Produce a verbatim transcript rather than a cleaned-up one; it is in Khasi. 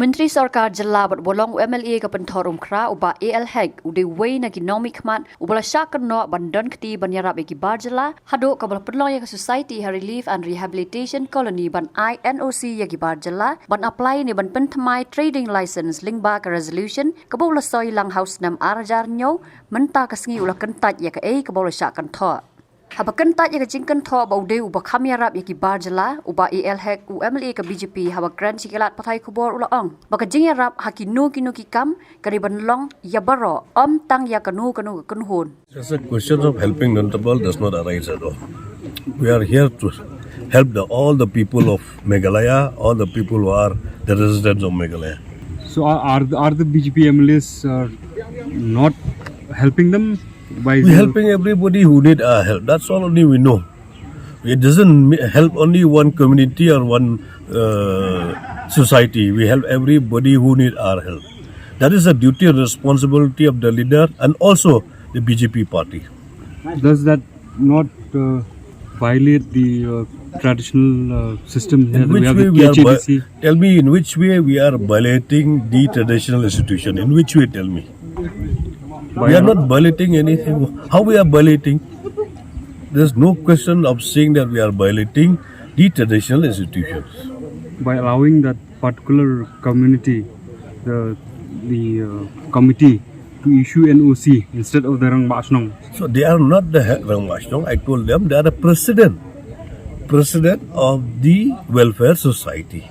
Myntri Sorkar Jylla bad ba long u M L A ka Pynthorumkra, u Bah A L Hek, u dei uwei na ki nongmihkhmat uba la shah kynnoh ban don kti ban ïarap ïa ki bar jylla, haduh kaba la pynlong ïa ka Society ha Relief and Rehabilitation Colony ban ai N O C ïa ki bar jylla ban apply ne ban pynthymmai trading license lyngba ka resolution kaba u la soi lang ha u snem ar hajar hynñiew, mynta ka sngi u la kyntait ïa kaei kaba u la shah kynthoh. Haba kyntait ïa ka jingkynthoh ba u dei uba kham ïarap ïa ki bar jylla, u Bah A L Hek, u M L A ka B J P, haba kren sha ki lad pathai khubor u la ong ba ka jingïarap ha kino kino ki kam ka dei ban long ïa baroh, ym tang ïa kano kano ka kynhun. It's a question of helping Nantapal does not arise at all. We are here to help the, all the people of Meghalaya, all the people who are the residents of Meghalaya. So are, are, the, are the B J P M L As uh, not helping them? By We're helping everybody who need our help. That's all only we know. It doesn't help only one community or one uh, society. We help everybody who need our help. That is the duty and responsibility of the leader and also the B J P party. Does that not uh, violate the uh, traditional uh, system here? In which We have way the we are vi- T H A D C. Tell me, in which way we are violating the traditional institution? In which way? Tell me. We are not violating anything. How we are violating? There's no question of saying that we are violating the traditional institutions. By allowing that particular community, the the uh, committee to issue N O C instead of the Rangbah Shnong. So they are not the he- Rangbah Shnong. I told them they are a president, president of the welfare society.